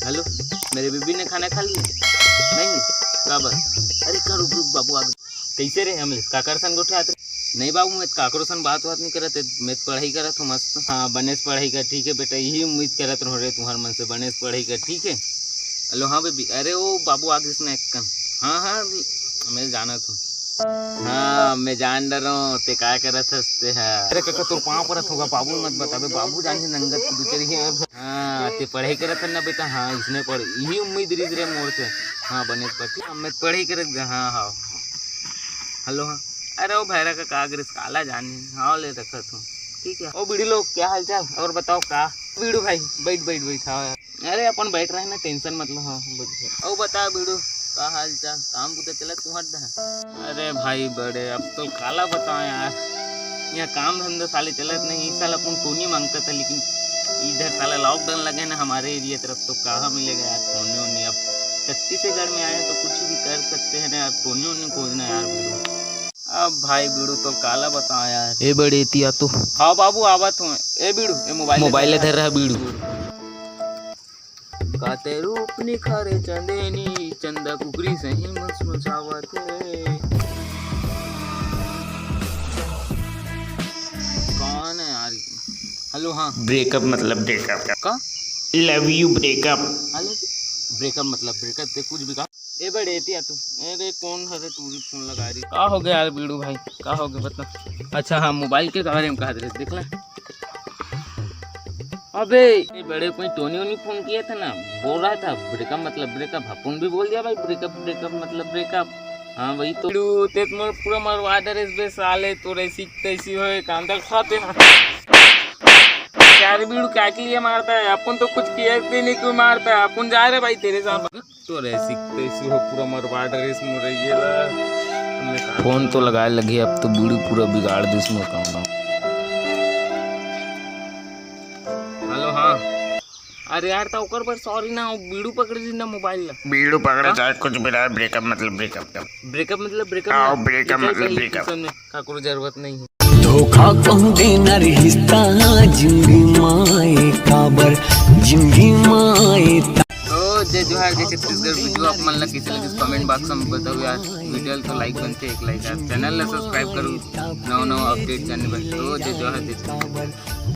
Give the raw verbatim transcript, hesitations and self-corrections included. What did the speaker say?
Hello, मेरे बीबी ने खाना खा लिया? नहीं, काबर? अरे का, रुक रुक, बाबू आ गए। कैसे रे अमलेश, काकर सन गोठियात रे? नहीं बाबू, मैं तो काकरो सन बात बात नहीं करत हे, मैं तो पढ़ाई करत हूँ मस्त। हाँ, बने से पढ़ाई कर, ठीक है बेटा, यही उम्मीद करत रहो रे तुम्हार मन से, बने से पढ़ाई कर, ठीक है। हेलो, हाँ बेबी, अरे वो बाबू आ गइस ना एक कन। हाँ हाँ, मैं जानत हूँ। हाँ, मैं जान डरो, ते का करत हस ते हा। अरे काका, तोर पाँव परत हँव गा, बाबू मत बताबे, बाबू जानी नंगत के दूसरी है। हाँ, ते पढ़ाई करत हस ना बेटा? हाँ, इसने पढ़, यही उम्मीद रहिस रे मोर से। हाँ, बने पढ़, ठीक, मैं पढ़ाई करत गा, हाँ हाँ। हेलो, हाँ। अरे वो भैरा का कागरेस काला जानी, हाँ ले रखत हूँ, ठीक है। ओ बीड़ू लोग, क्या हाल चाल? और बताओ का? बीड़ू भाई, बैठ बैठ बैठ, हाँ यार। अरे अपन बैठ रहे ना, टेंशन मत लो। हाँ, हाँ, बैठ गए। ओ बता बीड़ू, का हाल चाल? काम बुता चलत तुम्हार दा? अरे भाई बड़े, अब तो काला बताओ यार, यहाँ काम धंधा साले चलत नहीं। इस साल अपन टोनी मांगता था, लेकिन इधर साला लॉकडाउन लगे ना हमारे एरिया तरफ, तो कहाँ मिलेगा यार टोनी वोनी। अब छत्तीसगढ़ में आए हैं तो कुछ भी कर सकते हैं ना यार, टोनी वोनी खोजना यार बीड़ू। अब भाई बीड़ू तो काला बताओ यार। ए बड़े, एती आ तो। हाँ बाबू, आवत हूँ। ए बीड़ू, ए मोबाइल मोबाइल धर रहा बीड़ू। काते रूप निखारे चंदेनी, चंदा कुकरी सही मुसमुसावत हे। कौन है यार ये? हेलो, हाँ। ब्रेकअप मतलब ब्रेकअप। का? लव यू ब्रेकअप। हेलो, ब्रेकअप मतलब ब्रेकअप, ते कुछ भी कहा। ए बड़े, एती आ तू। अरे कौन हरे टूरी फोन लगा रही? का हो गया यार बीड़ू भाई, का हो गया बता। अच्छा हाँ, मोबाइल के बारे में कहा रहे, देख ले। अबे ए बड़े, कोई टोनी वोनी फोन किया था ना, बोल रहा था ब्रेकअप मतलब ब्रेकअप। अपन भी बोल दिया भाई, ब्रेकअप ब्रेकअप मतलब ब्रेकअप। हाँ वही तो। बीड़ू, ते तो मोर पूरा मरवा डरेस बे साले, तोर ऐसी तैसी होए कांदा खाते हैं। यार बीड़ू, क्या के लिए मारता है? अपन तो कुछ किया भी नहीं, क्यों मारता है? अपन जा रहे भाई तेरे साथ। तोर ऐसी तैसी हो, पूरा मरवा डरेस मोर ये ला। फोन तो लगाए लगे, अब तो बीड़ू पूरा बिगाड़ दिस मोर काम। हेलो, हाँ। अरे यार, ता ओकर पर सॉरी ना, वो बीड़ू पकड़े रही ना मोबाइल ला। बीड़ू पकड़े हाँ? चाहे कुछ भी रहे, ब्रेकअप मतलब ब्रेकअप। ब्रेकअप मतलब ब्रेकअप आओ, ना। ब्रेकअप ये मतलब चल ब्रेकअप। सुन में, काकरो जरूरत नहीं है। धोखा कहूँ देना रिश्ता जिंदगी माए काबर, जिंदगी माए। तो जय जोहार, जय छत्तीसगढ़। वीडियो आप मन ला कैसे लगिस, कमेंट बॉक्स में बताओ यार। वीडियो ला तो लाइक बनते, एक लाइक यार। चैनल ला सब्सक्राइब करो, नवा नवा अपडेट जाने बर। तो जय जोहार, जय छत्तीसगढ़।